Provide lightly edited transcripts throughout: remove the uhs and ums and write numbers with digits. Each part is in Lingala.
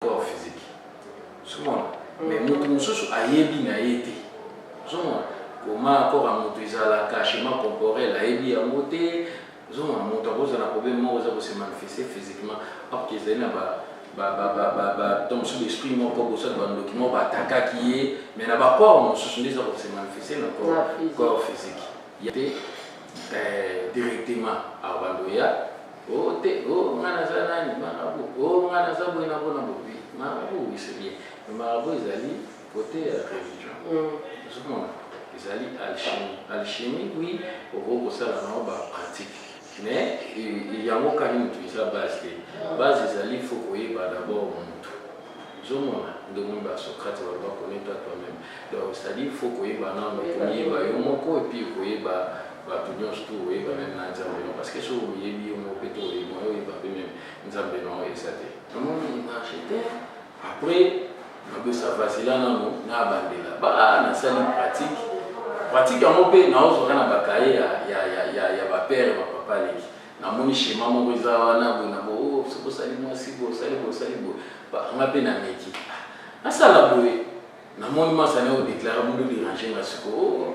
Corps physique ozomona, mais mutu mosusu ayebi na ye te, ozomona comment corps ya mutu ezalaka, schéma corporel ayebi yango te. Ozomona mutu akozala na problème moko eza ko se manifester physiquement, or que ezali na ba ba to mosusu esprit moko bosala bandoki moko baatakaki ye, mais na ba corps mosusu nde eza ko se manifester na corps physique te directement. Abando ya o te, o nga naza nani, marabout, o nga naza boye na bo na bo. Oui, marabout, oui, c'est bien, mais marabout ezali côté ya religion. Ozomona ezali alchimie. Alchimie, oui, okoki kosala nango ba pratique, mais yango kani motu eza base te. Base ezali faut koyeba d'abord motu. Ozomona nde omoni ba Socrate baloba: "Connais-toi toi-même." Donc c'est-à-dire faut koyeba nano, koyeba yo moko, et puis koyeba bato nyonso tu, oyeba même na Nzambe no, parce que soki oyebi yo moko mpe to oyeba, oyeba mpe même Nzambe no eza te. Namoni marché te. Après nabesa vasila nano nabandela ba nasali pratique. Pratique yango mpe naozwaka na bakaye ya ba père, bapapa leki. Namoni schéma moko eza wana boye na bo, soki osali mwasi boye, osali boye, osali boye. Nga mpe nameki, nasala boye. Namoni masani oyo déclare mundu dérange nga. Siko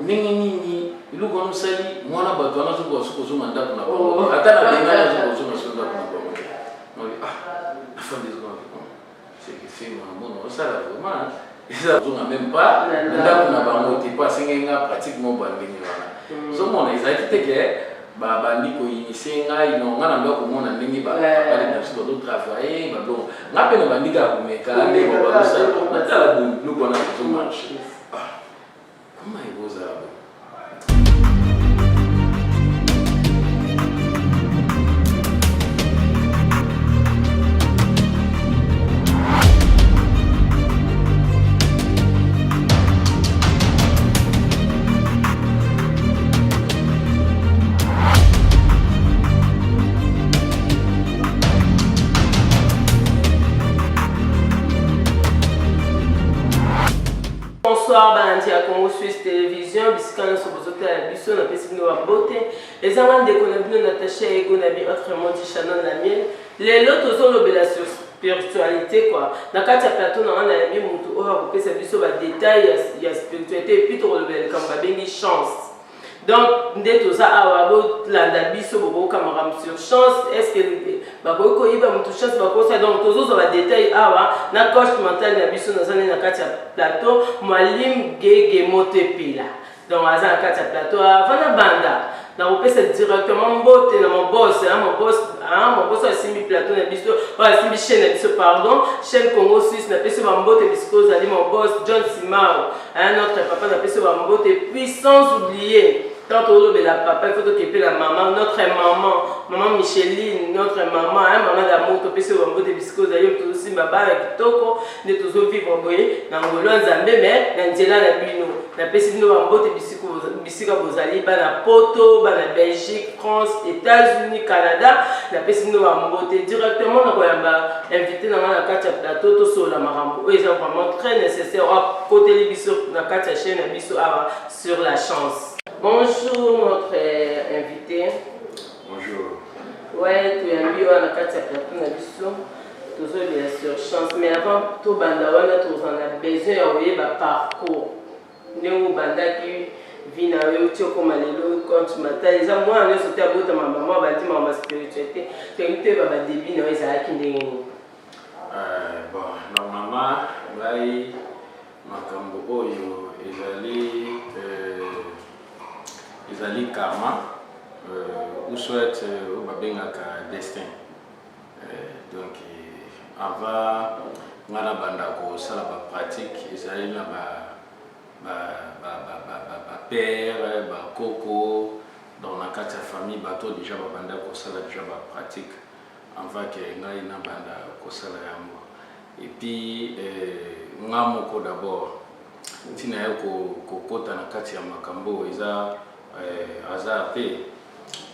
ndenge nini eloko wana osali mwana bato wana azokoka soki ozonga ndako na bango, ata na bengani azokoka ozonga so ndako na bango te. Ah, nafandi, c'est que c'est makambo osala vraiment eza ozonga même pas na ndako na bango te, po asengeli nga pratique moko ya ndenge wana. Ozomona ezalaki te ke babandi ko initier ngai, no, ngai na ndo komona ndenge bapapa na biso bazo travailler babiloko. Ngai mpe na bandi kaka komeka ndenge bazosala, natala boye biloko wana ezo marcher. Comment ekozala boye? Bonsoir balandi ya Congo Suisse Télévision, bisika nyonso bozotala biso, napesi bino bambote. Ezanga ndeko na bino Natacha Ego na bi, autrement dit Shannon la miel. Lelo tozolobela sur spiritualité quoi. Na kati ya plateau na nga nayambi motu oyo akopesa biso ba détail ya spiritualité, et puis tokolobela likambo babengi chance. Donc nde toza awa, bolanda biso, bokoyoka makambo sur chance. Est ce que bakoki koyiba motu chance, bakosa? Donc tozozwa ba détail awa na coach mental na biso. Naza nde na kati ya plateau Mwalim Gege Moto Epela, donc aza na kati ya plateau. Avant na banda, nakopesa directement mbote na maboss, maboss, maboss asimbi plateau na biso, oyo asimbi chaîne na biso, pardon, chaîne Congo Suisse. Napesi bambote bisika ozali, maboss John Simao, notre papa, napesi bambote. Puis sans oublier, tant tolobela papa, il faut tokepela maman, notre maman, maman Micheline, notre maman, hein, maman d'amour. Topesi bambote bisika ozali. Tozosimba bana kitoko nde tozo vivre boye na ngolo ya Nzambe, mais na nzela na bino. Napesi bino bambote bisika bozali, bana Poto, bana Belgique, France, États-Unis, Canada, napesi bino bambote. Directement na koyamba invité na ngai na kati ya plateau, tosolola makambo oyo eza vraiment très nécessaire, oyo akoteli biso na kati ya chaîne na biso awa sur la chance. Bonjour notre invité. Bonjour. Ouais, toyambi wana na kati ya plateau na biso, tozolobela sur chance. Mais avant tobanda wana, tozala na besoin ya koyeba parcours, ndenge obandaki vie na yo ti okóma lelo coach mental. Eza mwana nyonso te abotama mama bandimaka ba spiritualité. Toyebi toyeba ba début na yo ezalaki ndenge nini. Bon, normalement ngai makambo oyo ezali karma ou soit oyo babengaka destin. Donc avant ngai nabanda kosala ba pratique, ezali na ba père, bakoko, donc na kati ya famille bato déjà babanda kosala déjà ba pratique avant ke ngai nabanda kosala yango. Et puis nga moko d'abord, ntina ya kokota na kati ya makambo oyo eza hasard te.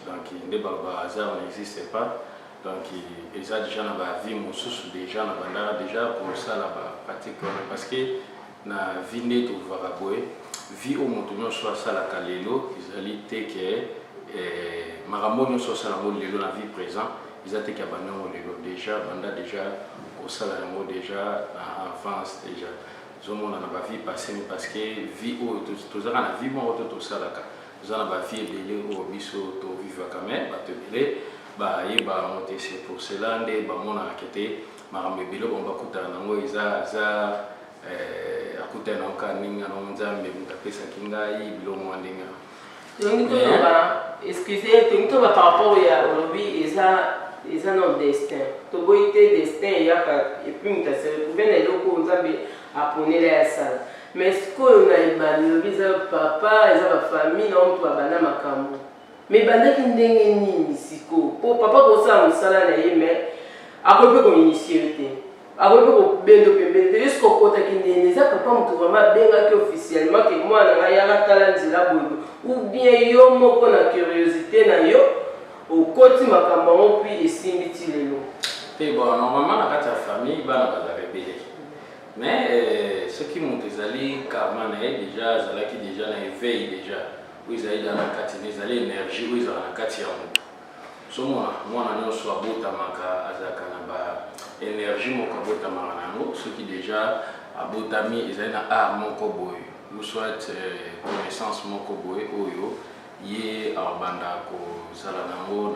Donc nde baloba hasard n'existe pas. Donc eza déjà na ba vie mosusu, déjà na bandaka déjà kosala ba pratique wana, parce que na vie nde tovivaka boye, vie oyo moto nyonso asalaka lelo ezali te ke makambo nyonso osala yango lelo na vie présent, eza te ke abanda yango lelo. Déjà banda déjà. Osala yango déjà na avance déjà, ozomona na bavie passé, parce que vie oyo tozalaka na vie moko to tosalaka, toza na bavie ebele oyo biso tovivaka, mais bato ebele bayeba yango te. C'est pour cela nde bamonaka te makambo ebele bango bakutana nango. Eza aza akutana nango kaka ndenge nango Nzambe moto apesaki ngai biloko mwa ndenge wana. Tolingi toloba, excuse, tolingi toloba par rapport ya olobi eza no destin. Toboyi te, destin eyaka et puis moto ase retrouve na eloko oyo Nzambe aponela ya sala. Mais sikoyo na ebandi olobi eza papa, eza bafamille na moto babanda makambo, mais ebandaki ndenge nini sikoyo? Po papa kosala mosala na ye, mais akoki mpe koinitier yo te, akoki mpe kobendo pembeni te. Yo soki okotaki ndenge eza papa moto vraiment abengaki officiellement ke mwana ngai yaka tala nzela boye, ou bien yo moko na curiosité na yo okoti makambo yango mpi esimbi ti lelo? Te, bon, normalement na kati ya famille bana bazalaka ebele, mais soki moto ezali karma na ye déjà, azalaki déjà na éveil déjà oyo ezali da na kati na ezali énergie oyo ezala na kati ya moto. Ozomona, mwana nyonso abotamaka azalaka na ba énergie moko abotamaka na yango. Soki déjà abotami, ezali na art moko boye ou soit connaissance moko boye oyo ye abanda kozala nango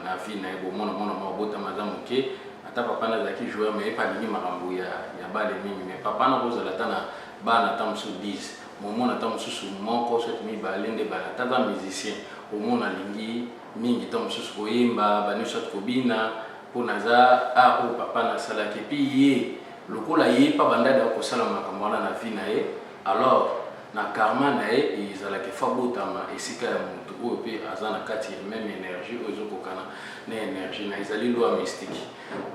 na vie na ye. Bomona mwana moko abotama aza moke, ata papa na azalaki joueur, mais ye mpe alingi makambo ya bale mingi. Mais papa na kozala ata na bana ata mosusu 10, momona ata mosusu moko soki mibale nde bala, ata aza musicien, omona alingi mingi ta mosusu koyemba, bani, soit kobina, mpona aza art oyo papa na asalaki. Et puis ye lokola ye mpa bandadi akosala makambo wana na vie na ye, alors na karma na ye ezalaki fa botama esika ya motu oyo mpe aza na kati ya même énergie oyo ezokokana na énergie na ezali loi mystique.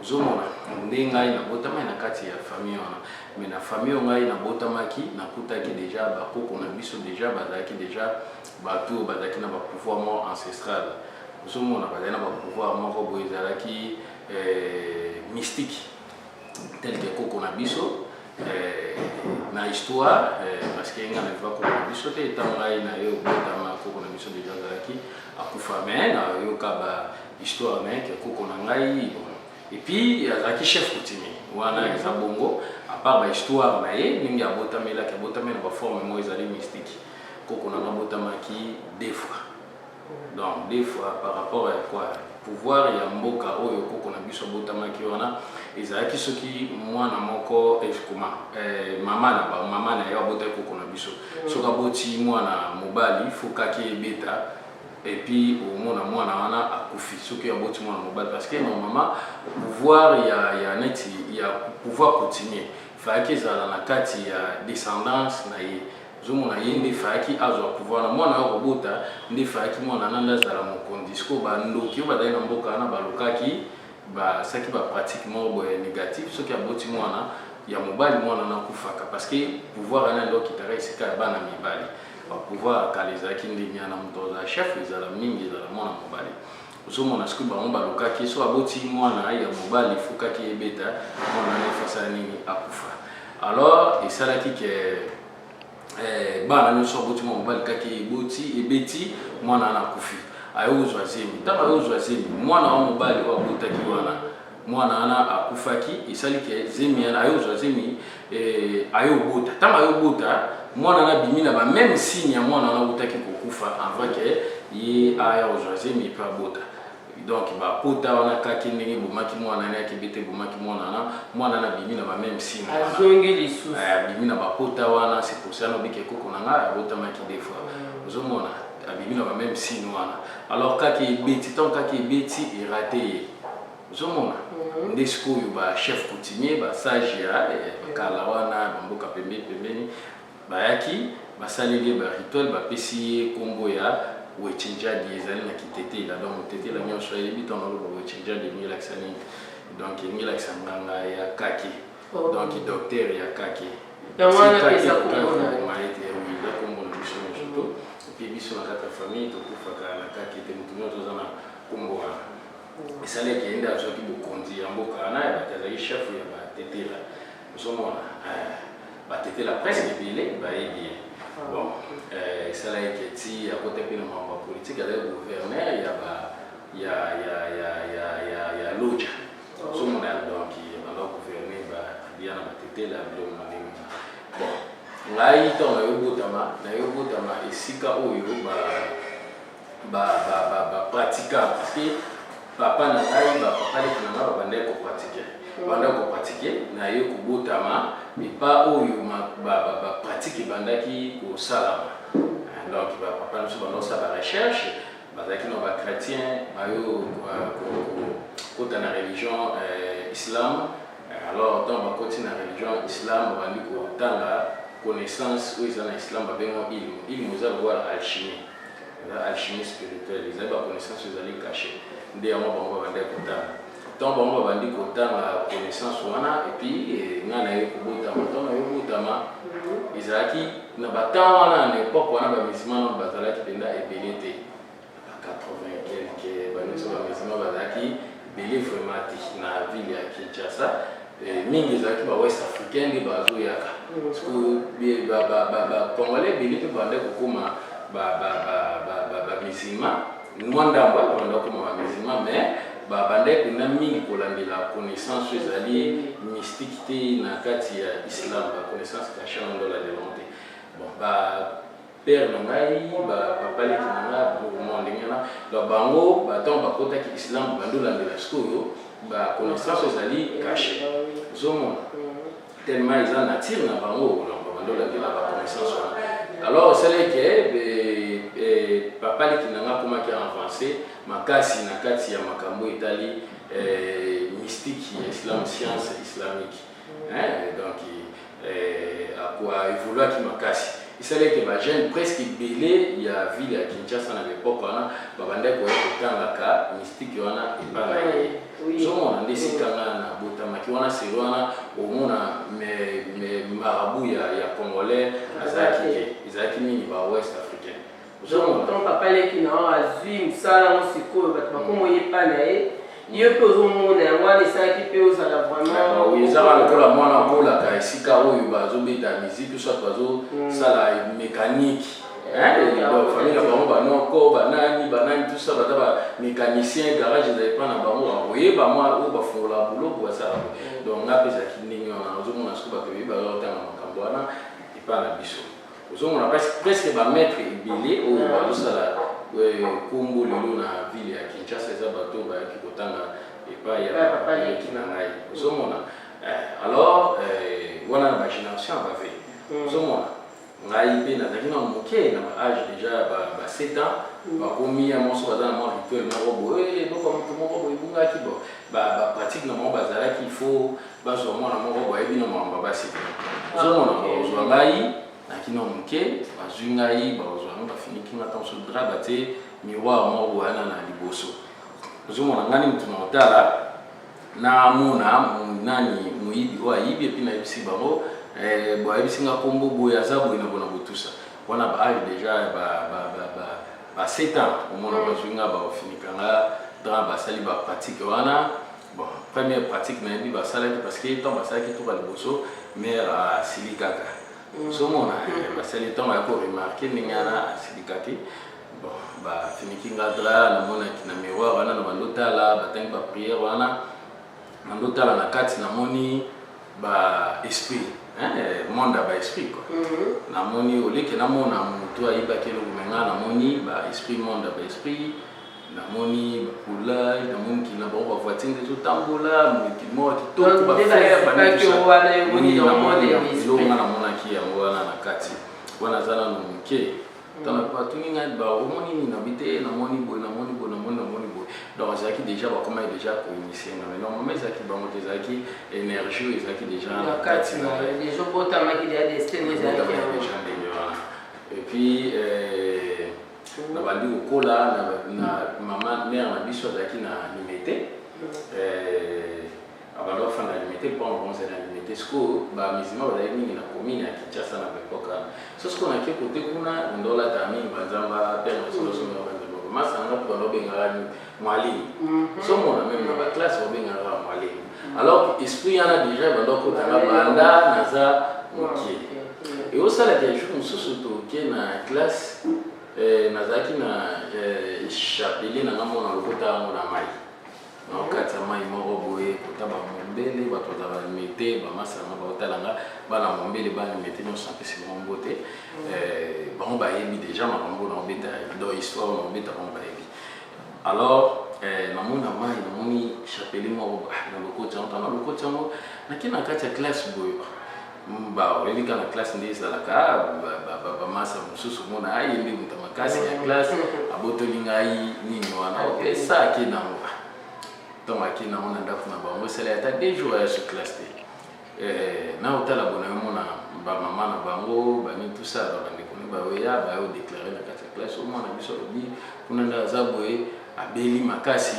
Ozomona nde ngai nabotamaki na kati ya famille wana, mais na famille oyo ngai nabotamaki, nakutaki déjà bakoko na biso déjà bazalaki déjà bato oyo bazalaki na bapouvoir moko ancestral. Ozomona, bazali na bapouvoir moko boye ezalaki mystique, tel que koko na biso na histoire, parce que ngai naviva koko na biso te. Ntango ngai na ye obotama, koko na biso déjà azalaki akufa, mais nayoka ba histoire na ye ke koko na ngai, bon, et puis azalaki chef coutumier wana. Eza bongo, à part bahistoire na ye ndenge abotamelaki, abotami na baforme moko ezali mystique. Koko na nga abotamaki deux fois, donc deux fois par rapport ya quoi? Pouvoir ya mboka oyo koko na biso abotamaki wana ezalaki soki mwana moko ekoma mama na ba mama na ye abotaki koko na biso, soki aboti mwana mobali, fokaki ebeta, et puis omona mwana wana akufi soki aboti mwana mobali, parce que normalement pouvoir ya neti ya pouvoir coutumier fayaki ezala na kati ya descendance na ye. Ozomona, ye nde fayaki azwa pouvoir na mwana oyo akobota, nde fayaki mwana na nde azala mokonzi. Sikoyo bandoki oyo bazali na mboka wana balukaki, basalaki bapratique moko boye négatif. Soki aboti mwana ya mobali, mwana wana akufaka, parce que pouvoir wana nde okitaka esika ya bana mibali. Bapouvoir ya kala ezalaki ndenge wana, moto azala chef ezala mingi ezala mwana mobali. Ozomona, soki bango balukaki, so aboti mwana ya mobali, fukaki ebeta, mwana wana efasala nini? Akufa. Alors esalaki ke bana nyonso aboti mwana mobali, kaki eboti, ebeti, mwana wana akufi. Aye kozwa zemi. Ntango aye kozwa zemi, mwana wa mobali oyo abotaki wana, mwana wana akufaki. Esali ke zemi wana, aye kozwa zemi, aye obota. Ntango aye obota, mwana wana abimi na bameme signe ya mwana wana awutaki kokufa avant ke ye aya kozwa zemi mpe abota. Donc bapota wana kaki ndenge ebomaki mwana wana, yaki bete, ebomaki mwana wana, mwana wana abimi na bameme signe wana. Azongi lisusu. Abimi na bapota wana. C'est pour ça nobiki ekoko na ngai abotamaki deux fois. Ozomona, abimi na bameme signe wana. Alors kaki ebeti, ntango kaki ebeti, erater ye. Ozomona nde sikoyo bachef coutumier, basage ya bakala wana, bamboka pembeni pembeni, bayaki, basaleli ye barituel, bapesi ye nkombo ya Wechenjadi. Ezali na Kitetela. Donc Motetela nyonso ayebi ntango naloba Wechenjadi elingi elakisa nini. Donc elingi elakisa nganga ya kake. Donc docteur ya kake. Yango wana mpe eza kombo na yo. Koma ete eza kombo na biso nyonso to. Et puis biso na kati ya famille tokufaka na kake te, motu nyonso aza na kombo wana. Esalaki ye nde azwaki bokonzi ya mboka wana ya bato, azalaki chef ya Batetela. Ozomona, Batetela presque ebele bayebi ye. Bon, esalaki ke ti akota mpe na makambo ya politike, azalaki gouverneur ya ba ya ya ya ya ya ya Loja. Ozomona, donc banda gouverneur. Batetela, biloko na ndenge wana. Bon, ngai ntango nayobotama, nayobotama esika oyo bapratika, parce que papa na ngai, bapapa leki na ngai babandaki kopratiquer, babandaki kopratiquer. Naye kobotama epa oyo bapratique ebandaki kosalama. Donc bapapa na biso banda kosala barecherche, bazalaki na bachrétien, bayo kota na religion islam. Alors ntango bakoti na religion islam, babandi kotanga connaissance oyo eza na islam, babengo ilmu. Ilmu eza lokola alchimie, eza alchimie spirituelle, ezali baconnaissance oyo ezali caché. Nde yango bango babandaki kotanga. Ntango bango babandi kotanga connaissance wana, et puis ngai naye kobotama. Ntango naye kobotama, ezalaki na batemps wana, na époque wana, bamusulman nano bazalaki mpenza ebele te. Ba 80 quelque, banyonso bamusulman bazalaki ebele vraiment te na ville ya Kinshasa. Mingi ezalaki ba ouest africain nde bazoyaka. Bacongolais ebele mpe banda kokóma bamusulman, mwa ndambo banda kokóma bamusulman, mais babandaki mpenza mingi kolandela connaissance oyo ezali mystique te na kati ya islam, baconnaissance cachée wana ndolandelango te. Bon, bapère na ngai, bapapa leki na ngai, mwa ndenge wana. Donc bango, batango bakotaki islam, bandi olandela sikoyo baconnaissance oyo ezali caché. Ozomona, tellement eza nature na bango, donc babandi olandela baconnaissance wana. Alors esalaki papa leki na ngai akomaki avancé makasi na kati ya makambo etali mystique ya islam, science islamique, hein. Donc aévoluaki makasi, esali ete bajeune presque ebele ya ville ya Kinshasa na l'époque wana babandaki koya kotangaka mystique wana epa na ye. Ozomona nde esika nga nabotamaki wana, seri wana omona marabout ya congolais azalaki te, ezalaki mingi ba ouest africain. Ozomona, papa leki na yo azwi mosala yango, sikoyo bato bakoma oyepa na ye, yo mpe ozomona yango wana, esalaki mpe ozala vraiment Ezaka lokola mwana akolaka esika oyo bazobeta musique, soit bazosala mécanique. Famille na bango, banoko, banani banani, tout ça, baza bamécanicien, garage ezali mpa na bango, bakoyeba mwa oyo bafungola buloko, basala. Donc nga mpe ezalaki ndenge wana. Ozomona soki bato ebele bazotanga makambo wana epa na biso. Ozomona presque bamaître ebele oyo bazosala nkombo lelo na ville ya Kinshasa eza bato bayaki kotanga epai ya leki na ngai. Ozomona, alors wana na bagénération ya bave. Ozomona, ngai mpe nazalaki na moke, na baage déjà ba 7 ans, bakomi ya moso baza na mwa rituel moko boye, eloko ya moto moko boye ebungaki. Bo bapratique na bango bazalaki, il faut bazwa mwana moko boyebi na makambo ya basi te. Ozomona, bakozwa ngai, naki na moke, bazwi ngai, bakozwa yango, bafiniki nga ntango so drap, batie miroir moko boye wana na liboso. Ozomona, ngai mutu na kotala, namona nani moyibi oyo ayibi. Et puis nayebisi bango, boyebisi nga nkombo boye, aza boye na bona botusa wana, baage déjà ba 7 ans. Omona, bazwi nga, baofinika nga drap, basali bapratique wana. Bon, première pratique nayebi basalaki, parce que ntango basalaki toka liboso, mare asili kaka. Ozomona, basali, ntango ya koremarquer ndenge wana, asilikaki. Bon, bafiniki nga drap, namonaki na miroir wana, na bandotala, batangi baprière wana, nandotala na kati, namoni ba esprit, monde ya ba esprit quoi. Namoni oleke namona motu ayibaki eloko, me nga namoni ba esprit, monde ya ba esprit, namoni bacoulage, namoni mokili na bango, bavoiture nde ezotambola, mokili moko ya kitoko, bafleur. Eloko nga namonaki yango wana na kati wana, aza nano moke. Ntango batuni ngai, omoni nini? Nabi te, namoni boye, namoni boye, namoni, namoni boye. Donc ezalaki déjà, bakomaki déjà koinitier nga, mais normalement ezalaki bango te, ezalaki énergie oyo ezalaki déjà na kati na déjà, obotamaki déjà, destin ezalaki déjà ndenge wana. Et puis nabandi kokola na mama, mare na biso azalaki na Limete, abanda kofanda na Limete, mpo bonze na Limete. Sikoyo bamusulman bazalaki mingi na commune ya Kinshasa na baépoque wana. So sikoyo nake kote kuna, ndolata mingi banzamba mpe nasoloso banzamba, masanga mpo banda obengaka mwalimu. Ozomona, même na baclasse babengaka mwalimu. Alors esprit wana déjà banda okotanga banda naza moke. Eosalaka jour mosusu toke na classe, nazalaki na chapelet na nga, mona lokota yango na mai. Na kati ya mai moko boye, kota bamombele, bato baza balimete, bamasanga baotala nga, bana mombele, bana limete nyonso, napesi bango mbote. Bango bayebi déjà makambo na obeta, do histoire na obeta, bango bayebi. Alors namoni na mai, namoni chapelet moko na lokoti yango. Ntango na lokoti yango, nake na kati ya classe boye, oyebi kaka na classe nde ezalaka, bamasa mosusu omona aye nde moto makasi ya classe, abotoli ngai nini wana, esa ake nango. Ntango ake nango na ndako na bango, esali ata 2 jours aya sur classe te. Na otala bona, omona bamama na bango bani, tout ça, babandeko ne baoya, bayo déclare na kati ya classe: omwana biso alobi kuna nde aza boye, abeli makasi.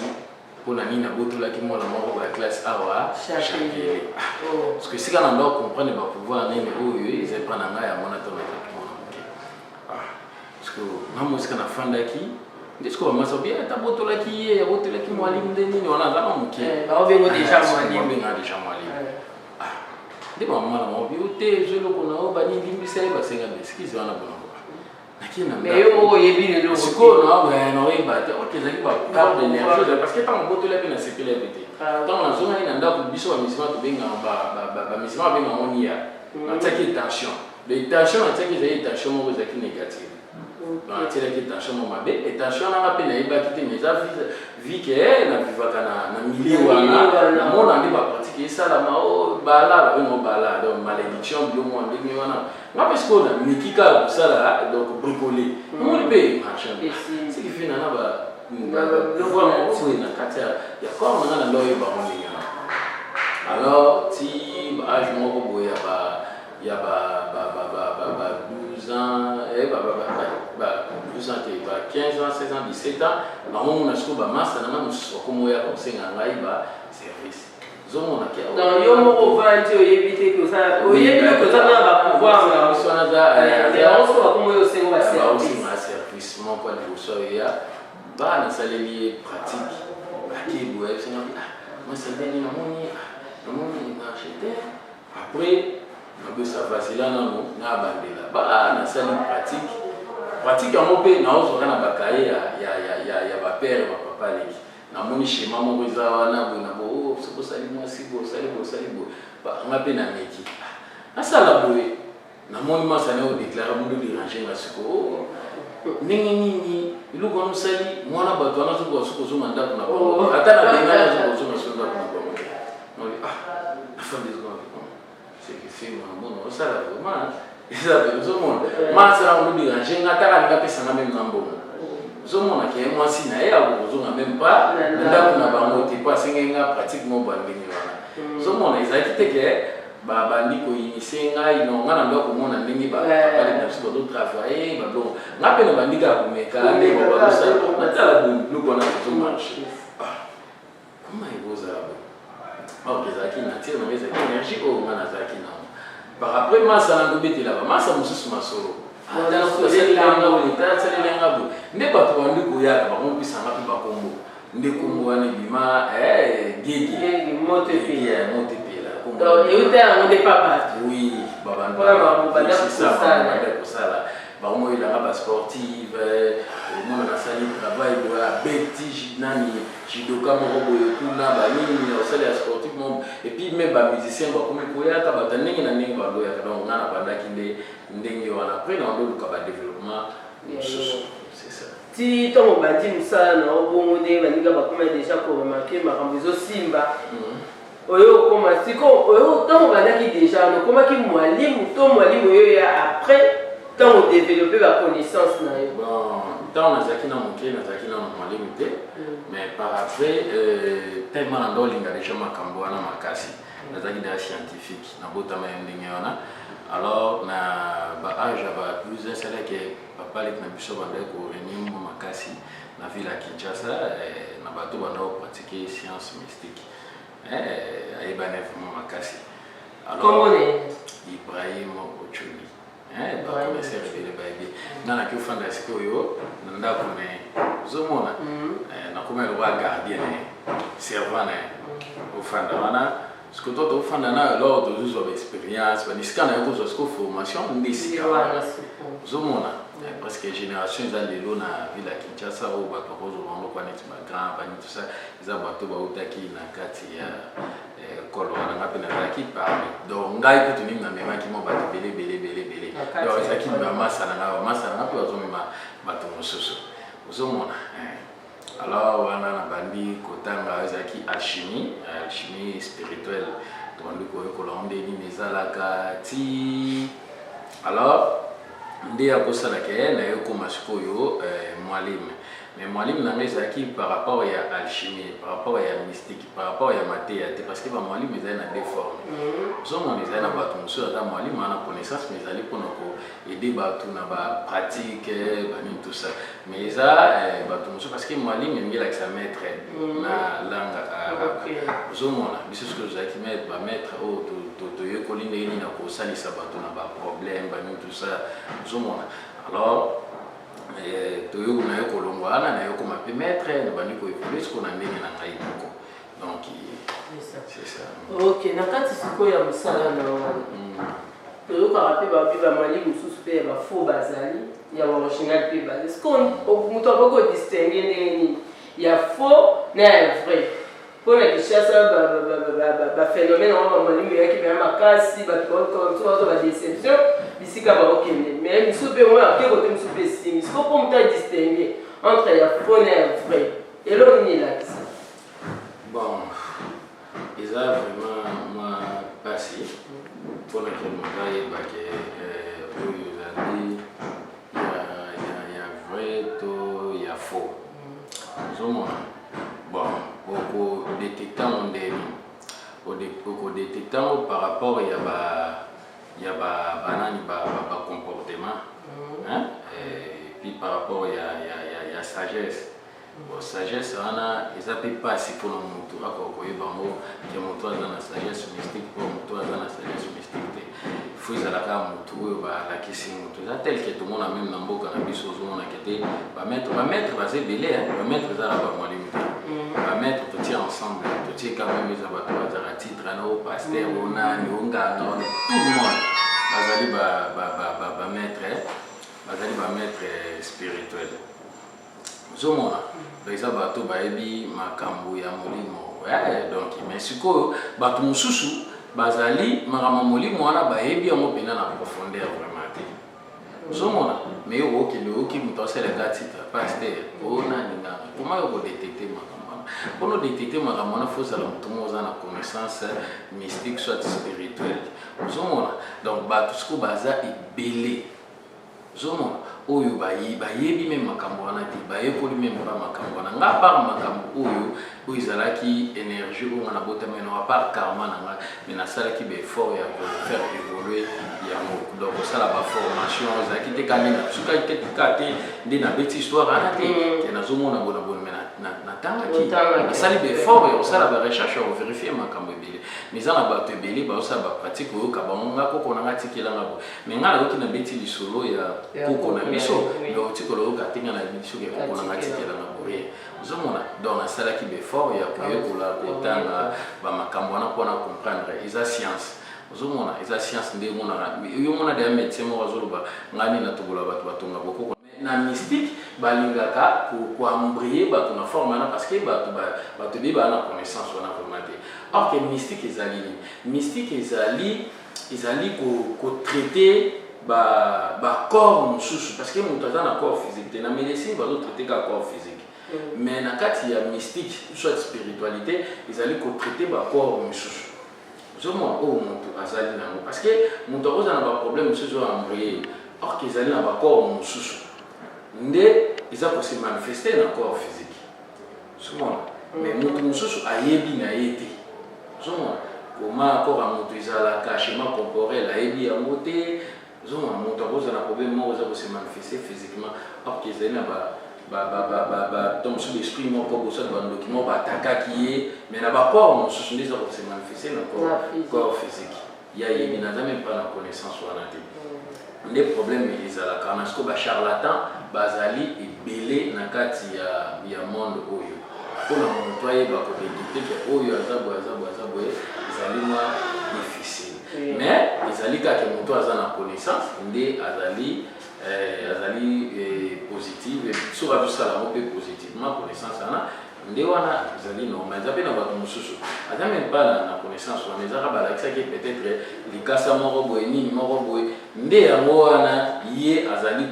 Mpona nini abotolaki mwana moko ya classe awa chapelet? Parce que esika na ndo comprendre bapouvoir nini oyo eza epa na ngai, yango na ntango nazalaki mwana moke. Parce que nga mo esika nafandaki nde sikoyo bamasa bi ata abotolaki ye, abotolaki mwalimu nde nini wana, aza na moke. Baobengo déjà mwalimu. Babenga déjà mwalimu nde bamama na bango bi te, ezwi eloko na oyo banini, limbisa ye, basenga baexcuse wana bona boka. Mais yo moko oyebi lelo? Sikoyo naoyeba te. Ok, ezalaki bapouvoir d'énergie, parce que ntango botoli mpe nasepeli yape te. Ntango nazongaki na ndako, biso bamisima tobengaka, bamisima babengaka nia, natiaki tension. Le tension natiaki ezali tension moko ezalaki négative. Natielaki tension moko mabe, tension nanga mpe nayebaki te, mais eza vi ke navivaka na milieu wana, namona nde bapratique esalama o bala, babengo bala, donc malédiction, biloko mwa ndenge wana. Nga mpe sikoyo nameki kaka kosala, donc bricole, namoni mpe marché, ce qui fait nana pouvoir moko boye na kati ya corps nanga, na ndo oyebango ndenge wana. Alors ti age moko boye ya ba 12 ans, ba 12 ans te, ba 15 ans, 16 ans, 17 ans, bango mona sikoyo bamasa nanga mosusu bakoma oyaka kosenga ngai ba service. Ozomona? Donc yo moko ovandi, oyebi te, oyebi oza na bapouvoir. Wana. So bakoma oyo osenga baservice. Baosenga service moko ya liboso ya bana, nasaleli ye pratique, ake boye, ayebisinga: "Masa, ndeni namoni marché te." Après nabesa vasila nano na bandela ba nasali pratique. Pratique yango mpe naozwaka na bakaye ya bapere, bapapa leki. Namoni schéma moko eza wana boye na bo, soki osali mwasi boye, osali boye, osali boye. Nga mpe nameki, nasala boye, namoni masani oyo déclare mundu dérange nga. Sikoyo ndenge nini eloko wana osali mwana bato wana, soki soki ozonga ndako na bango, ata na bengani, azoka ozonga so ndako na bango te. Ah, nafandi, c'est mona osala vraiment eza ozomona masala ngo dérange nga, ataka alinga apesanga même na mbongo. Ozomona ke mwasi na ye akokozonga même pas na ndako na bango te, po asengeli nga pratique moko ya ndenge wana. Ozomona, ezalaki te ke babandi koinitier ngai, no, ngai na ndo komona ndenge bapapa na biso bazotravaille babiloko, nga mpe na bandi kaka komeka ndenge bazosala, natala biloko wana ezomarche. Koma ekozala boye, or ezalaki nature na ngai, ezalaki énergie oyo ngai nazalaki nango. Par après masa na ndobetela bamasa mosusu masolo, asalela boye nde bato bandi koyaka, bakompisanga mpe bakombo nde kombo wana ebima Gege. Moto epela. Moto epela. Euta yango nde pa bato. Oui. Babanda kosala, bakomoyelanga basportive, omona nasali travail boye, abeti nani, judoka moko boye kuna, banini, osali ya sportif moko, et puis même bamusicien bakomi koyaka, bato ndenge na ndenge bandoyaka. Donc nga nabandaki nde ndenge wana, après na bandoluka badéveloppement mosusu, c'est ça. Ti ntango obandi mosala na yo bongo, nde baninga bakoma déjà koremarquer makambo ezosimba oyo okoma siko oyo. Ntango obandaki déjà, okomaki mwalimu to mwalimu oyo ya après, ntango odéveloppe baconnaissance na yo? Bon, ntango nazalaki na moke, nazalaki na mwalimu te, mais par après, tellement na ndo olinga déjà makambo wana makasi, nazalaki déjà scientifique, nabotama ye ndenge wana. Alors na baage ya ba 12, esalaki papa leki na biso bandaki koréunir mwa makasi na ville ya Kinshasa, na bato bandaki kopratike science mystique, ayebani vraiment makasi. Kombo na ye? Ibrahim Ocholi. Baconnaisseur ebele bayebi. Nga naki ofanda sikoyo na ndako na ye, ozomona, nakomi lokola gardien na ye, servant na ye, ofanda wana. Parce que to tofanda na alors tozozwa baexpérience, banisika na yo kozwa siko formation nde esika wana ozomona presque génération eza lelo na ville ya Kinshasa oyo bato bakozwa bango lokwa neti bagrand bani, tout ça, eza bato bautaki na kati ya ekolo wana. Nga mpe nazalaki parmi. Donc ngai kutu nini, namemaki mwa bato ebele ebele ebele ebele. Donc ezalaki bamasa na ngai, bamasa na ngai mpe bazomema bato mosusu, ozomona. Alors wana nabandi kotanga, ezalaki alchimie, alchimie spirituelle. Tobandi koyekola ngo nde nini ezalaka ti alors nde akosalaka ye nayekoma sikoyo mwalimu. Mais mwalimu na ngai ezalaki par rapport ya alchimie, par rapport ya mystique, par rapport ya mateya te, parce que bamwalimu ezali na deux formes. Ozomona, ezali na bato mosusu aza mwalimu ana connaissance, mais ezali mpona koaider bato na bapratique, banini, tout ça. Mais eza bato mosusu, parce que mwalimu elingi elakisa maître na langue arabe. Ozomona, biso soki tozalaki bamaître oyo toyekoli ndenge nini na kosalisa bato na baproblème, banini, tout ça, ozomona. Alors toyoki naye kolongwa wana, nayokoma mpe maître, nabandi koévoluer siko na ndenge na ngai moko. Donc c'est ça. Ok, na kati sikoyo ya mosala na wana, toyokaka mpe babi bamali mosusu mpe ya bafaux bazali, ya baoriginal mpe bazali. Sikoyo moto akoki kodistinguer ndenge nini ya faux na ya vrai? Mpona Kinshasa baphénomène yango, bamalimu eyaki mpenza makasi, bato mosusu bazwa badéception bisika baokende, mais misusu mpe oyo ake kote mosusu mpe esimbi. Sikoyo mpo moto adistinguer entre ya faux na ya vrai, eloko nini elakisa? Bon, eza vraiment mwa mpasi mpona ke moto ayeba ke oyo ezali ya vrai to ya faux, ozomona. Bon, okodétecter yango ndeni? Okodétecter yango par rapport ya banani, bacomportement, hein? Et puis par rapport ya sagesse. Bon, sagesse wana eza mpe mpasi mpona motu akoka koyeba yango ke motu aza na sagesse mystique, mpo motu aza na sagesse mystique te. Fo ezalaka motu oyo balakisi motu, eza tel ke tomona même na mboka na biso, ozomonaka te bamaître, bamaître baza ebele, bamaître eza na bamwalimu te. Bamaître totie ensemble, totie quand même, eza bato bazalaka titre na o pasteur, o nani, o nganga, o tout le monde bazali bamaître, bazali bamaître spirituel, ozomona. Donc eza bato bayebi makambo ya molimo. Donc mais sikoyo bato mosusu bazali makambo ya molimo wana bayebi yango mpenza na profondeur vraiment te, ozomona. Mais yo okende, oyoki moto asalaka titre pasteur, o nani, nganga, koma yo kodétecter makambo wana? Mpona odétecter makambo wana, fo ozala moto moko oza na connaissance mystique soit spirituelle, ozomona. Donc bato sikoyo baza ebele, ozomona, oyo bayebi même makambo wana te, bayekoli même pa makambo wana. Nga, part makambo oyo ezalaki énergie oyo nga nabotami na, part karma na nga, mais nasalaki baeffort ya kofaire évoluer yango. Donc kosala baformation ezalaki te ka nde nasukaki te, ka te nde nabeti histoire wana te ke nazomona bona bona, mais natangaki, nasali baeffort ya kosala barecherche, ya kovérifier makambo ebele. Mais eza na bato ebele bazosala bapratique, oyoka bango: "Nga koko na nga tikelanga boye." Mais nga nayoki, nabeti lisolo ya koko na biso, mais otikola oyoka te: "Nga na biso ke koko na nga tikelanga boye." Ozomona. Donc nasalaki baeffort ya koyekola, kotanga bamakambo wana mpona comprendre. Eza science, ozomona, eza science. Nde omonaka, yo mona deya médecin moko azoloba: "Ngai nini natobola bato batonga bokoko." Na mystique balingaka koembrouiller bato na forme wana, parce que bato ebele baa na connaissance wana vraiment te. Or que mystique ezali nini? Mystique ezali kotraiter bacorps mosusu, parce que moto aza na corps physique te. Na médecine bazotraiter kaka corps physique, mais na kati ya mystique soit spiritualité ezali kotraiter bacorps mosusu, ozomona, oyo moto azali nango. Parce que moto akozala na baproblème mosusu oyo embrouiller, or que ezali na bacorps mosusu nde eza kose manifester na corps physique, ozomona. Mais moto mosusu ayebi na ye te, ozomona, koma corps ya moto ezalaka, schéma corporel, ayebi yango te, ozomona. Moto akozala na problème moko eza kose manifester physiquement, or que ezali na to mosusu baesprit moko bosala, bandoki moko baattaquaki ye, mais na bacorps mosusu nde eza kose manifester na corps physique. Ya yebi, naza même pas na connaissance wana te. Nde problème ezalaka wana. Sikoyo bacharlatan bazali ebele na kati ya monde oyo. Mpona moto ayeba kodétecter ke oyo aza boye, aza boye, aza boye, Ezali mwa difficile, mais ezali kaka moto aza na connaissance nde azali positive. Soki azosala yango mpe positivement, connaissance wana nde wana ezali normal. Eza mpe na bato mosusu aza même pas na connaissance wana, ezaka balakisaki peut-être likasa moko boye, nini moko boye, nde yango wana ye azali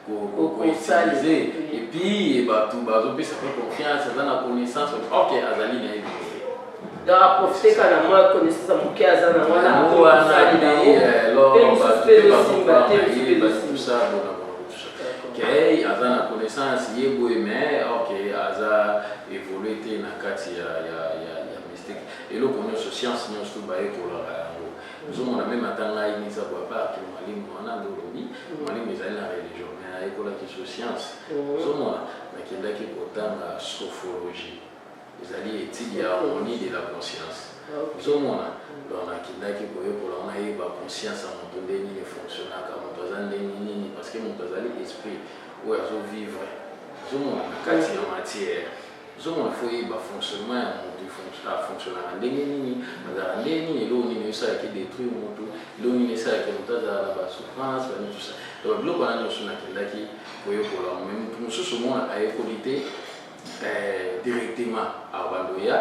koutiliser. Et puis bato bazopesa mpe confiance, aza na connaissance, ok, azali na ye. Donc aprofite kaka na mwa connaissance ya moke aza na wana. Yango wana nde mpe mosusu mpe ezosimba te, mosusu mpe ezosimba. Ke aza na connaissance ye boye, mais ok, aza évolue te na kati ya mystique. Eloko nyonso, science nyonso to bayekolaka yango. Ozomona, même ata ngai neza boye, apart mwalimu wana nde olobi mwalimu ezali na religion, mais nayekolaki so science. Ozomona, nakendaki kotanga sophrologie, ezali étude ya harmonie de la conscience. Ozomona, donc nakendaki koyekola wana, yeba conscience ya moto nde nini efonctionnaka, moto aza ndenge nini, parce que moto azali esprit oyo azovivre, ozomona, na kati ya matière. Ozomona, faut yeba fonctionnement ya moto, afonctionnaka ndenge nini, azalaka ndenge nini, eloko nini esalaki détruire moto, eloko nini esalaki moto azala na basouffrance bani, tout ça. Donc biloko wana nyonso nakendaki koyekola. Mais moto mosusu omona ayekoli te directement, abando ya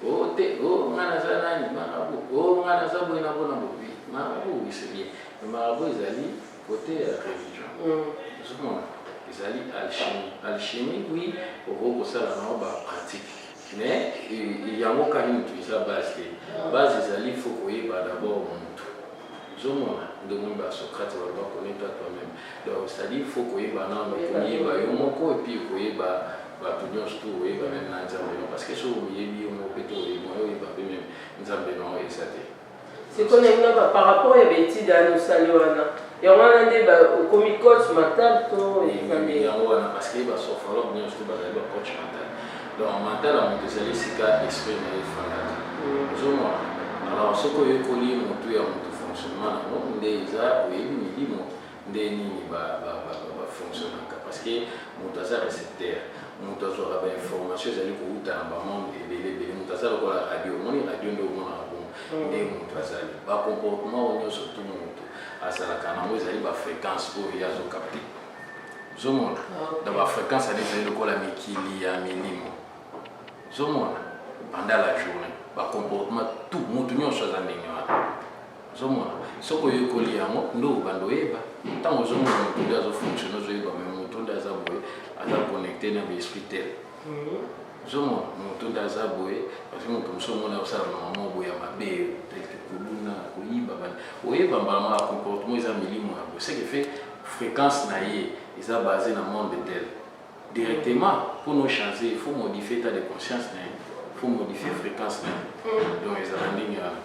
o te, o nga naza nani, marabout, o nga naza boye na bona boye. Marabout, oui, c'est bien, mais marabout ezali côté ya religion. Ozomona, ezali alchimie. Alchimie, oui, okoki kosala nango bapratique, mais yango kani motu eza base te. Base ezali faut koyeba d'abord motu. Ozomona, ndenge basocrate baloba: "Connais-toi toi-même." Donc c'est-à-dire faut koyeba nano, koyeba yo moko, et puis koyeba bato nyonso to oyeba même na Nzambe no, parce que soki oyebi yo moko mpe to oyeba oyeba mpe même Nzambe no eza te. Sikoyo ndenge par rapport ya baétude wana osali wana, yango wana nde okomi coach mental to eza nde? Yango wana, parce que basophrologue nyonso to bazali bacoach mental. Donc mental ya moto ezali esika esprit na ye efandaka. Ozomona, alors soki oyekoli motu ya moto, fonctionnement nango nde eza oyebi milimo nde nini bafonctionnaka, parce que moto aza récepteur. Moto azwaka bainformation ezali kouta na bamonde ebele ebele. Moto aza lokola radio. Omoni radio nde omonaka bongo nde moto azali, bacomportement oyo nyonso tu moto azalaka nango ezali bafréquence oyo ye azocapter. Ozomona, donc bafréquence ali ezali lokola mikili ya milimo. Ozomona, pendant la journée, bacomportement tout moto nyonso aza ndenge wana. Ozomona, soki oyekoli yango nde obanda oyeba. Ntango ozomona moto nde azofonctionne, ozoyeba me moto nde aza boye, aza connecté na baesprit tel. Ozomona, moto nde aza boye, parce que moto mosusu omona osala mama boye ya mabe, tel que koluna, koyiba bani, oyeba mbala moko comportement eza milimo ya boye, ce qui fait fréquence na ye eza basé na monde tel. Directement, pour nous changer, il faut modifier état de conscience na ye, il faut modifier fréquence na ye. Donc ezala ndenge wana.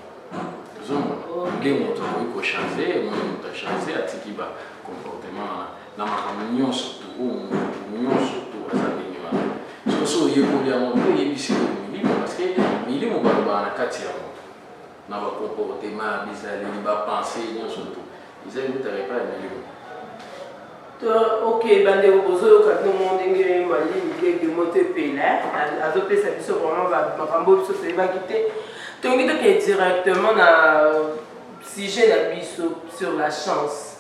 Ozomona nde moto akoki kochange. Omoni moto achange, atiki bacomportement wana na makambo nyonso tu oyo moto nyonso tu aza ndenge wana. Soki so oyekoli yango nde oyebisi oyo milimo, parce que milimo balobaka na kati ya moto na bacomportement, bizaleli, bapensée nyonso tu eza eutaka epai ya milimo. Ok, bandeko, bozoyoka bino mo ndenge Malimi Gege Moto Epela azopesa biso vraiment makambo biso toyebaki te. Tolingi tokende directement na sujet na biso sur la chance.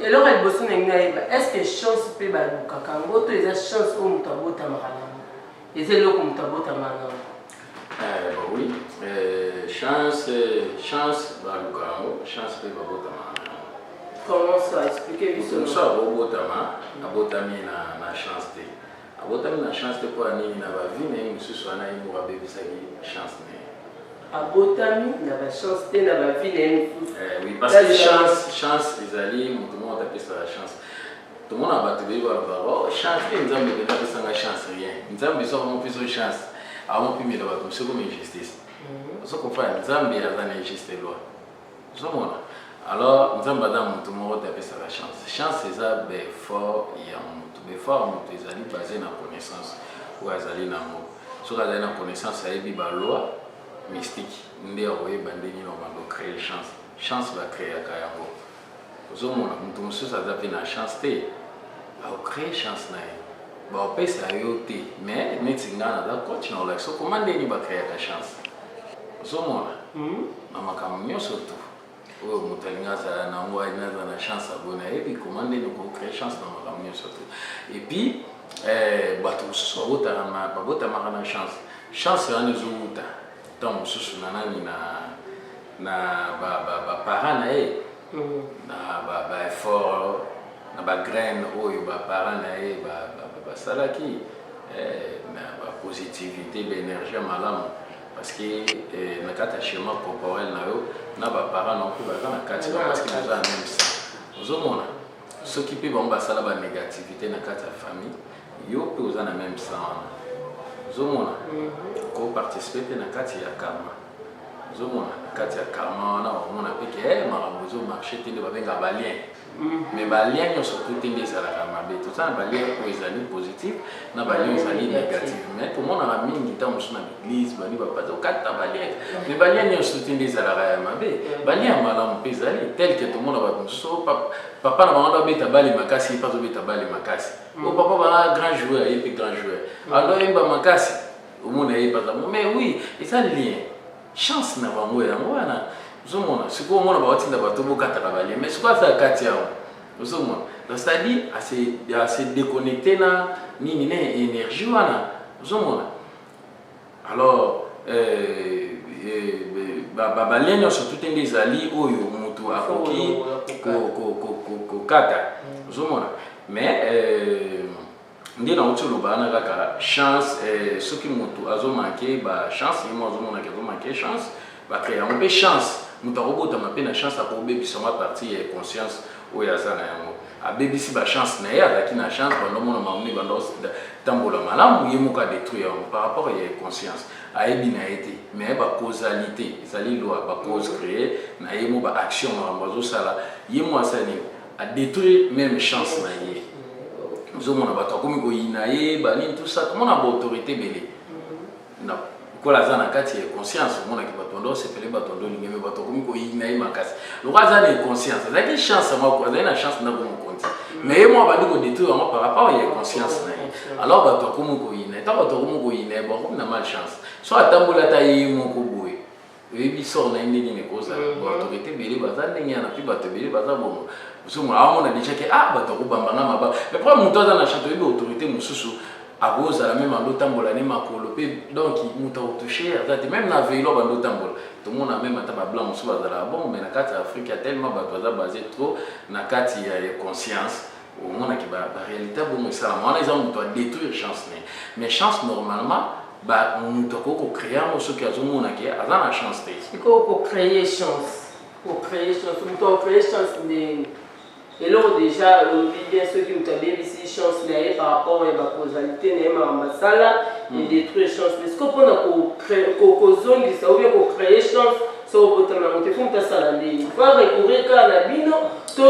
Eloko ya liboso ndenge nayeba, est ce que chance mpe balukaka yango to eza chance oyo moto abotamaka nango, eza eloko moto abotamaka nango? Bah oui, chance baluka yango, chance mpe babotamaka nango. Comment ça? Expliquer biso. Mosu akobotama, abotami na chance te. Abotami na chance te mpo ya nini? Na bavie na ye mosusu wana, ye moko abebisaki chance na ye. Abotami na bachance te na bavie na ye mosusu? Oui, parce que chance ezali moto moko atapesaka chance. Tomona bato ebele balobaka: "Oh, chance te, Nzambe mpenza apesanga chance." Rien. Nzambe soki amopesa chance, amopimela bato mosusu comme injustice. Ozo comprendre, Nzambe aza na juste loi. Ozomona, alors Nzambe aza moto moko te apesaka chance. Chance eza baeffort ya moto. Baeffort ya moto ezali basé na connaissance oyo azali nango. Soki azali na connaissance, ayebi baloi mystique, nde akoyeba ndenge nini obanda ocréer chance. Chance bacréaka yango. Ozomona, moto mosusu aza mpe na chance te, aocréer chance na ye, baopesa yo te. Mais neti ngai naza coach na olakisa okoma ndenge nini bacréaka chance. Ozomona. Na makambo nyonso tu oyo moto alingi azala nango, alingi azala na chance ya boye, nayebi koma ndeni okocréer chance na makambo nyonso tu. Et puis bato mosusu babotamaka na chance. Chance wana ezowuta ntango mosusu na nani? Na baparent na ye, na baeffort, na bagraine oyo baparent na ye basalaki, na bapositivité, baénergie ya malamu, parce que na kati ya schéma corporel na yo, na baparent na yo mpe baza na kati, parce que boza na même sang. Ozomona, soki mpe bango basala banégativité na kati ya famille, yo mpe oza na même sang wana. Ozomona, koparticipe mpe na kati ya karma. Ozomona, na kati ya karma wana, omona mpe ke makambo ezomarche te. Nde babengaka balien. Mais balien nyonso tu te nde ezalaka mabe. Toza na balien oyo ezali positif, na balien oyo ezali négatif. Mais tomonaka mingi ntango mosusu na baeglise bani bapaza okata balien. Mais balien nyonso te nde ezalaka ya mabe. Balien ya malamu mpe ezali, tel que tomona bato mosusu, papa na bango ndo abeta bale makasi, ye mpe azobeta bale makasi. O papa bana grand joueur, ye mpe grand joueur. Ando oyemba makasi, omona ye mpe aza. Mais oui, eza lien, chance na bango yango wana. Ozomona, sikoyo omona baotinda bato bokataka balien, mais sikoyo aza kati yango. Ozomona, donc c'est-à-dire ase déconnecté na nini, na énergie wana. Ozomona, alors balien nyonso tu te nde ezali oyo moto akoki kokata. Ozomona, mais nde nauti oloba wana kaka chance, soki moto azomanke bachance, ye mo azomonaki azomanke chance, bacrée yango mpe chance. Moto akobotama mpe na chance, akobebisa yango à partir ya conscience oyo aza na yango. Abebisi bachance na ye. Azalaki na chance, bando omona mamoni, bando tambola malamu, ye moko adétruire yango par rapport ya conscience. Ayebi na ye te, mais bacausalité ezali loi, bacause créé na ye mo, baaction, makambo azosala, ye mo asala nini? Adétruire même chance na ye. Ozomona, bato akomi koyina ye, banini, tout ça. Tomona baautorité ebele na lokola aza na kati ya conscience, omonaki bato ndo osepele, bato ndo olingi, me bato akomi koyina ye makasi lokola aza na conscience. Azalaki chance yango, azali na chance ndako mokonzi, mais ye mo abandi kodétruire yango par rapport ya conscience na ye. Alors bato akomi koyina ye. Ntango bato akomi koyina ye, bakomi na malchance. So atamboli ata ye moko boye, oyebi sort na ye nde nini ekozala. Baautorité ebele baza ndenge wana, mpe bato ebele baza bongo. Ozomona, aomona déjà ke ah, bato akobambanga maba. Mais po moto aza na chance, oyebi, autorité mosusu akozala même andotambola ne makolo mpe, donc moto akotouche aza te. Même na vélo bandotambola, tomona même ata bablanc mosusu bazalaka bon. Mais na kati ya Afrique ya tellement bato baza basé trop na kati ya conscience, omonaki baréalité bongo esalama wana. Eza moto adétruire chance na ye. Mais chance, normalement moto akoki kocréer yango soki azomona ke aza na chance te. Sikoyo kocréer chance, kocréer chance, moto akocréer chance ndenge eloko déjà olobi bien, soki moto abebisi chance na ye par rapport ya bacausalité na ye, makambo asala edétruire chance. Mais sikoyo mpona kozongisa ou bien kocréer chance, soki obotama yango te, fo moto asala ndenge? Faut recourir kaka na bino to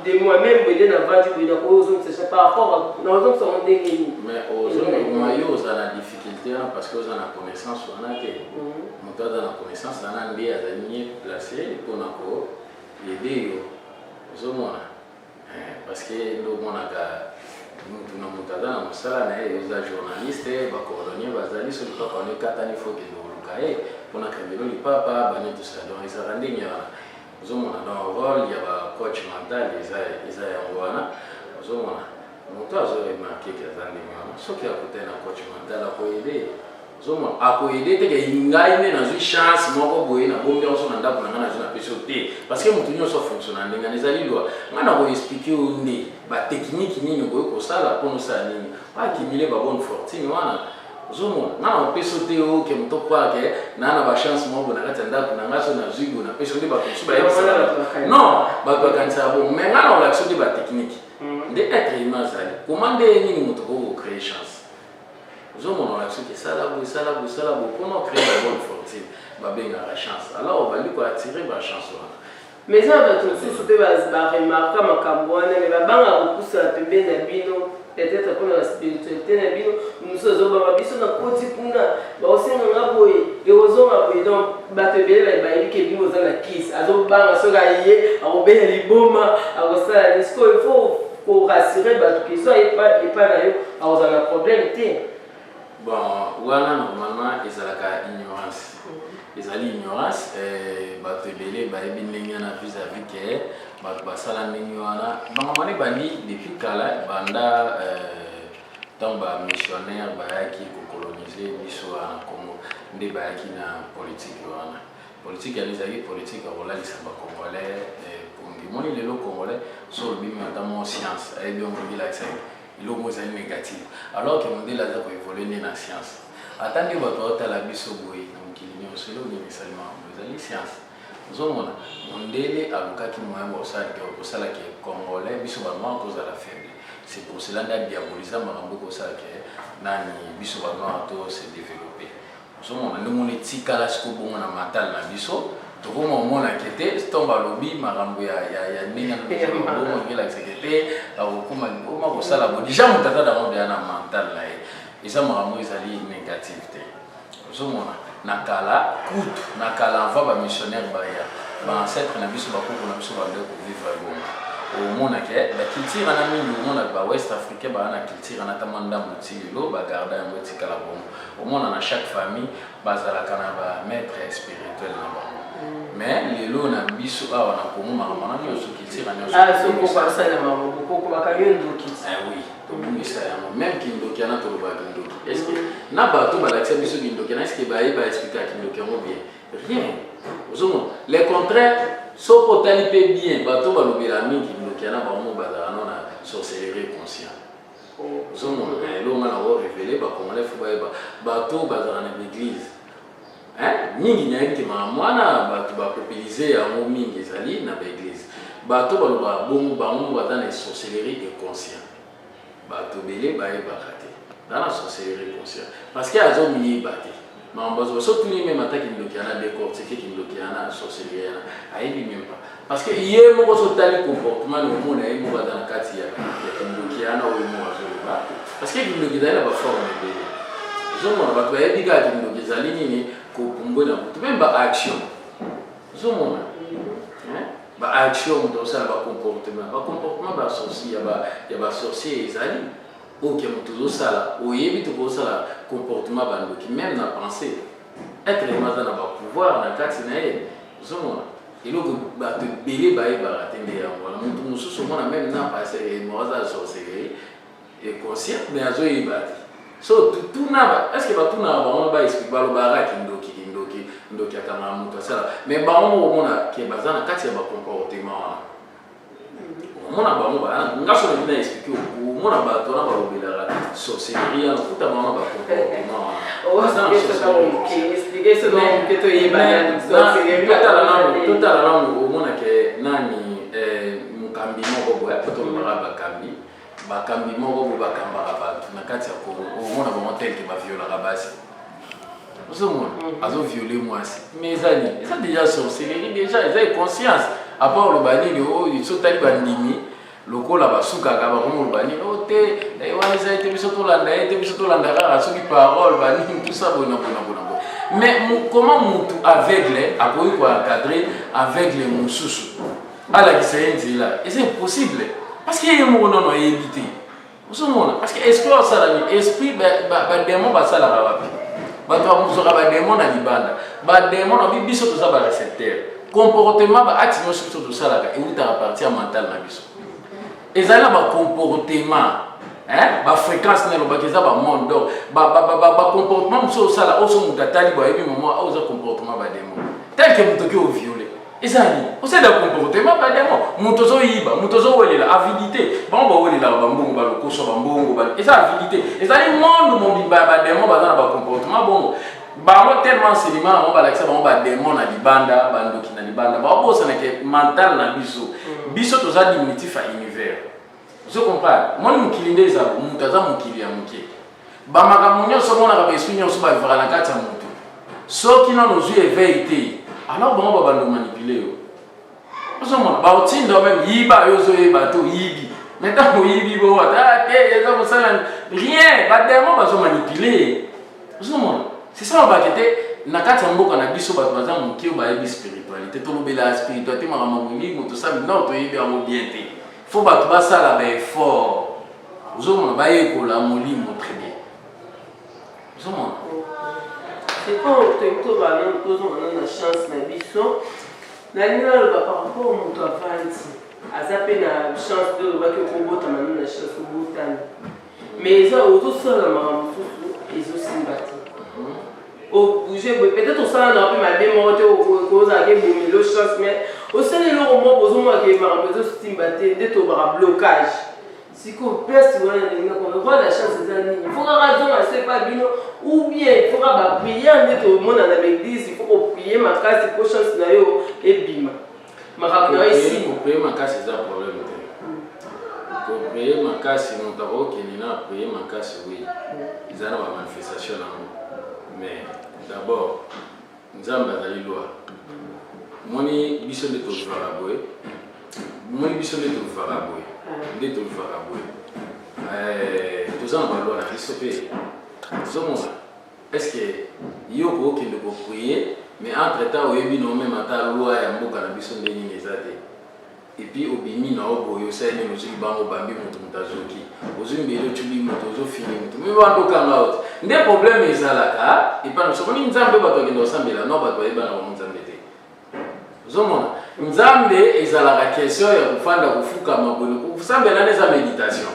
de moi-même boye nde navandi boye, nakozongisa par rapport nakozongisa yango ndenge nini? Mais ozongoma, yo oza na difficulté wana parce que oza na connaissance wana te. Moto aza na connaissance wana nde azali mieux placé mpona koaider yo. Ozomona, parce que nde omonaka mutu na moto aza na mosala na ye. Oza journaliste, bacoordonnier bazali. Soki papa wana ekatani, fo kende koluka ye mpona kembelo lipapa bani, tout ça. Donc ezalaka ndenge wana. Ozomona, donc rôle ya bacoach mental eza yango wana. Ozomona, moto azoremarquer ke aza ndenge wana, soki akutani na coach mental, akoaider. Ozomona, akoaider te ke ngai nde nazwi chance moko boye, nabombi yango so na ndako na ngai, nazwi, napesi yo te, parce que moto nyonso afonctionne na ndenge wana. Ezali loi. Ngai na koexpliquer oyo nde batechnique nini okoki kosala mpona osala nini, oaccumuler babonne fortune wana. Ozomona, ngai na kopesa yo te oke moto kwake naa na bachance moko boye na kati ya ndako na ngai, so nazwi boye, napesi yo. Nde bato mosusu bayebisaka non, bato bakanisaka bongo. Mais ngai na kolakisa yo nde batechnique nde être humain azali koma, nde nini moto okoki kocréer chance. Ozomona, olakisa soki esala boye, esala boye, esala boye mpona ocréer babonne fortune, babengaka chance. Alors obandi koattirer bachance wana. Mais eza na bato mosusu mpe baremarka makambo wana, me babangaka kopusana pembeni na bino, peut-être mpona baspiritualité na bino. Mosusu azobanga biso na koti kuna, baosenganga boye, ekozonga boye. Donc bato ebele bayebi ke bino oza na kisi, azobanga soki aye akobela liboma, akosala nini. Sikoyo il faut korassurer bato ke so epai na yo, akozala na problème te. Bon, wana normalement ezalaka ignorance. Ezali ignorance. Bato ebele bayebi ndenge wana vis-à-vis ke bato basala ndenge wana. Makambo wana ebandi depuis kala, banda ntango bamissionnaire bayaki kocoloniser biso wana na Congo, nde bayaki na politike wana. Politike yango ezalaki politike ya kolalisa Bacongolais pongi. Moni lelo Congolais so olobi ata mwa science, ayebi yango, elakisa eloko moko ezali négative, alors ke mondele aza koévoluer nde na science. Ata nde bato baotala biso boye na mokili nyonso, eloko nini esalema? Ezali science. Ozomona mondele alukaki moyen kosalaki Congolais, biso banoir, tozala faible. C'est pour cela nde adiabolisa makambo ekosalaki nani, biso banoir to se développer. Ozomona nde mona etikala siko bongo na mental na biso. Tokoma omonake te ntongo balobi makambo ya ndenge bongo, elakisaka te akokoma liboma kosala bo. Déjà moto aza dango deya na mental na ye, eza makambo ezali négative te. Ozomona na kala, kutu na kala avant bamissionnaire baya, baancêtre na biso, bakoko na biso bande kovivre bongo. Omonake baculture wana mingi, omona bawest africain baa na culture wana, ata mwa ndambo ti lelo bagarda yango, etikala bongo. Omona na chaque famille bazalaka na bamaître spirituel na bango. Mais lelo na biso awa na Kongo, makambo wana nyonso, culture nyonso, bokoko bakangi yo ndoki. Oui, tobungisa yango. Même kindoki wana, tolobaka kindoki, est ce que na bato balakisa biso kindoki wana, est ce que bayeba expliquer kindoki yango bien? Rien. Ozomona le contraire. Soki otali mpe bien, bato balobela mingi kindoki wana, bango bazala no na sorcellerie conscient. Ozomona eloko nga na korévéler Bacongolais, faut bayeba, bato bazala na baeglise mingi, nayebi ke makambo wana bato bapopulariser yango mingi, ezali na baeglise. Bato balobaka bongo, bango baza na sorcellerie inconscient. Bato ebele bayebaka te za na sorcellerie conscient, parce que azomiyeba te makambo azoba. So tuni même ata kindoki wana, décortique kindoki wana, sorcellerie wana, ayebi même pas, parce que ye moko so otali comportement na omona ye moko aza na kati ya kindoki wana oyo moko azoloba, parce que kindoki ezali na baforme ebele. Ozomona bato bayebi kaka kindoki ezali nini? Kopumbwe na motu, même baaction. Ozomona baaction moto osala, bacomportement basorcier ya basorcier ezali oke moto ozosala, oyebi tokozosala comportement bandoki, même na pensée. Être humain aza na bapouvoir na kati na ye. Ozomona eloko bato ebele bayebaka te nde yango wana. Moto mosusu omona même na passé mo aza sorcellerie inconscient, mais azoyeba te. So tuna, est ce que batunaka bango, baexplique? Balobaka kindoki, kindoki, ndoki akangaka moto, asala, mais bango moko omona ke baza na kati ya bacomportement wana. Omona bango, nga so nabi na explique, omona bato wana balobelaka sorcellerie wana, okuta bango na bacomportement wana. Totala nanu, omonake nani, mokambi moko boye, po tolobaka bakambi, bakambi moko boye bakambaka bato na kati ya Kongo, omona bango telke baviolaka basi. Ozomona azovioler mwasi, mais eza nini? Eza déjà sorcellerie, déjà eza inconscience. Apart oloba nini oyo, so otali bandimi lokola basukaka, bakomoloba nini o te, wana eza ete biso tolanda ye te, biso tolanda kaka soki parole banini, tout ça, boye na boye na boye na boye. Mais comment mutu aveugle akoki koencadrer aveugle mosusu, alakisa ye nzela? Eza impossible, parce que ye moko nano ayebi te. Ozomona, parce que esprit osala nini? Esprit, badémon basalaka wapi? Bato bakozwaka badémon na libanda. Badémon na biso, toza barécepteur. Comportement, baacte nyonso biso tosalaka eutaka partie ya mental na biso. Ezali na bacomportement, bafréquence na elobaki, eza bamonde. Donc bacomportement mosusu osala oyo, so moto atali bo, ayebi mama oyo eza comportement badémon. Tel que moto oki ovioler, eza nini? Osala comportement badémon. Moto ozoyiba, moto ozowelela, avidité. Bango bawelelaka bambongo, balokoso bambongo, eza avidité. Ezali monde mobimba ya badémon, baza na bacomportement bongo. Bango tellement enseignement na bango balakisa bango badémon na libanda, bandoki na libanda, baobosanake mental na biso. Biso toza diminutif ya univers. Ozo comprendre? Moni mokili nde eza, moto aza mokili ya moke. Bamakambo nyonso omonaka, baesprit nyonso bavivaka na kati ya moto. Soki nano ozwi éveil te, alors bango babanda manipuler yo. Ozomona baotinda même yiba, yo ozoyeba te, oyibi. Mais ntango oyibi bo, ata te eza kosala rien, badémon bazomanipuler. Ozomona, c'est ça. Babake te na kati ya mboka na biso, bato baza moke oyo bayebi spiritualité. Tolobela spiritualité, makambo molimo, tosali nao, toyebi yango bien te. Faut bato basala baeffort. Ozomona, bayekola molimo très bien. Ozomona. Sikoyo toyebi tobana tozonga na chance na biso. Nalingi naloba par rapport moto avandi, aza mpe na chance te. Olobaki okobotama no na chance, obotami, mais eza ozosala makambo mosusu ezosimba te. Obouge boye, peut-être osala na mpe mabe moko te, kozalaka ebomelo chance, mais osala eloko moko, ozomona ke makambo ezosimba te, nde tobaka blocage. Sikoyo place wana ndenge roi la chance eza nini? Faut kaka azonga se pa bino ou bien il faut kaka baprière nde tomona na baeglise? Il faut koprier makasi po chance na yo ebima, makambo na yo esima? Koprier makasi eza problème te. Koprier makasi, moto akokende na prier makasi, oui, eza na bamanifestation nango. Mais d'abord Nzambe azali loi. Moni biso nde tovivaka boye, moni biso nde tovivaka boye, nde tovivaka boye, toza na baloi na biso mpe ozomona. Est ce que yo okokende koprier, mais entre temps oyebi no même ata loi ya mboka na biso nde nini eza te? Et puis obimi na yo boye, osali nini? Ozwi libango, obambi moto, moto azoki. Ozwi mbeli, otubi moto, ozofini moto, me bando okanga yo te. Nde problème ezalaka epai na biso. Omoni Nzambe, bato bakende kosambela no, bato bayeba na bango Nzambe te. Ozomona, Nzambe ezalaka question ya kofanda, kofukama boye, kosambela nde eza méditation,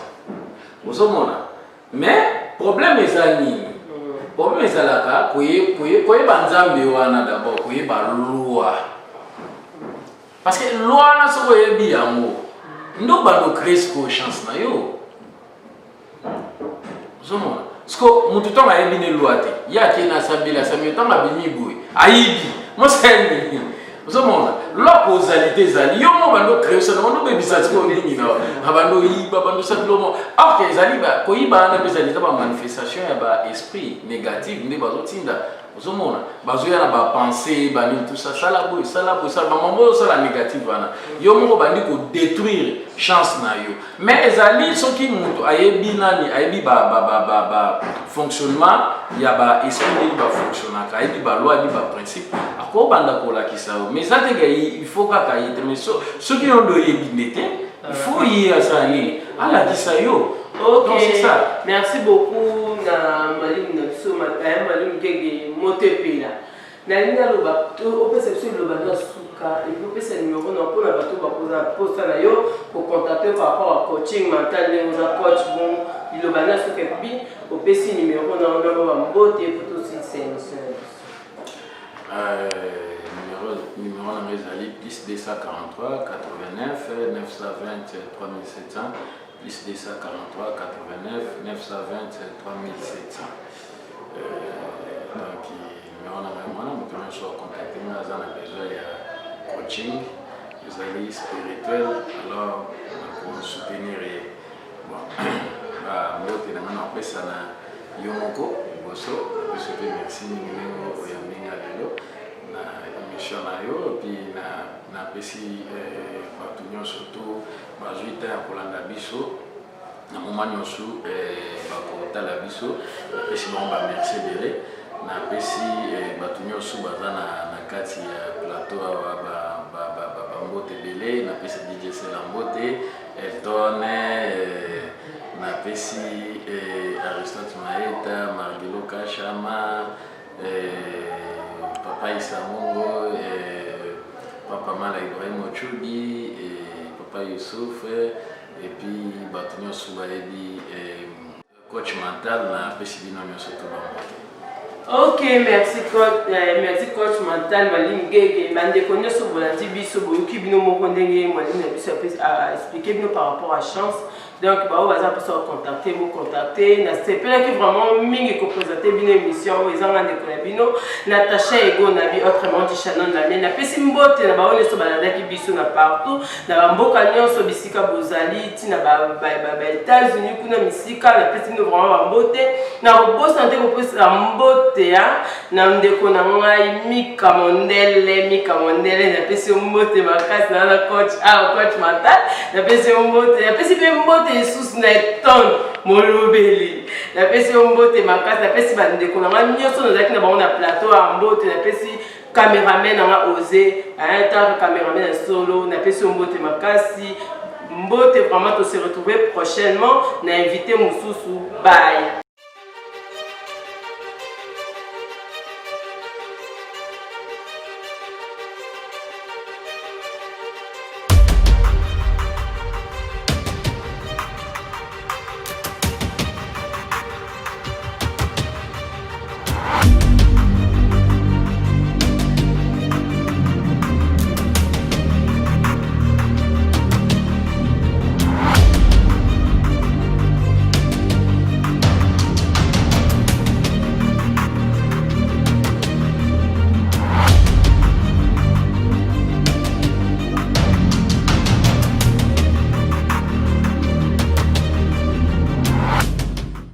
ozomona. Mais problème eza nini? Problème ezalaka koyeba Nzambe wana d'abord, koyeba loi, parce que loi wana soki oyebi yango, nde obanda ocrée sikoyo chance na yo, ozomona. Siko motu ntango ayebi ne loi te, ye akei na asambeli, asambeli, ntango abimi boye ayibi mosali nini? Ozomona, loi causalité ezali yo mo bando créer sana, bando obebisa sikoyo nini na bando oyiba, bando osala biloko. Or que ezali koyiba wana mpe ezali, eza bamanifestation ya baesprit négative nde bazotinda. Ozomona, bazoya na bapense banini, tout ça, sala boye, sala boye, sala bamambo oyo osala négative wana, yo moko bandi kodétruire chance na yo. Mais ezali soki moto ayebi nani, ayebi ba fonctionnement ya baesprit, ndenge bafonctionnaka, ayebi baloi, ayebi baprincipe, akobanda kolakisa yo. Mais eza teke il faut kaka ye te. Mais soki yo nde oyebi nde te, il faut ye asala nini? Alakisa yo. Ok. Donc c'est ça. Merci beaucoup na Mwalimu na biso Mwalimu Ngenge Moto Epela. Nalingi naloba, opesa biso liloba na suka, et puis opesa numéro na mpona bato bakoza posa na yo kocontacte par rapport à coaching mental, ndenge oza coach. Bon, liloba na suka, et puis opesi numéro na yo na bambote po tosilisa émission na biso. Numéro na ngai ezali plus 243 89 920 3700, plus 243 89 920 3700. Donc numéro na ngai wana, moto nyonso acontacte ngai aza na besoin ya coaching ezali spirituel, alors nakosoutenir ye. Bon, bambote na ngai napesa na yo moko liboso, napesi mpe merci mingi ndenge oyambi nga lelo na émission na yo. Et puis napesi bato nyonso to bazwi temps ya kolanda biso na moma nyonso bakotala biso, napesi bango bamerci ebele. Napesi bato nyonso baza na kati ya plateau awa bambote ebele. Napesi DJ Sela mbote, Elton, napesi Aristote Maeta, Margelo Kashama, Papa Isamongo, Papa Mala Ibrahim Ochudi, Papa Yusuf, et puis bato nyonso bayebi coach mental, napesi bino nyonso to bambote. Ok, merci coach, merci coach mental Mwalimu Ngenge. Bandeko nyonso bolandi biso, boyoki bino moko ndenge mwalimu na biso aexpliqué bino par rapport à chance. Donc bao baza mposa kocontacte, bocontacte. Nasepelaki vraiment mingi koprésente bino émission oyo. Ezanga ndeko na bino Natacha Ego Nabi, autrement dit Shannon Lamie. Napesi mbote na bao nyonso balandaki biso na partout na bamboka nyonso bisika bozali, ntina ba-États-Unis kuna misika. Napesi bino vraiment bambote. Na kobosana te kopesa mbote ya na ndeko na ngai Mika Mondele. Mika Mondele, napesi yo mbote makasi na coach awa, coach mental, napesi yo mbote. Napesi mpe mbote lisusu na Eton Molobeli, napesi yo mbote makasi. Napesi bandeko na ngai nyonso nazalaki na bango na plateau ya mbote. Napesi cameraman na nga Ose taka, cameraman ya solo, napesi yo mbote makasi, mbote vraiment. To se retrouver prochainement na invité mosusu. Bye.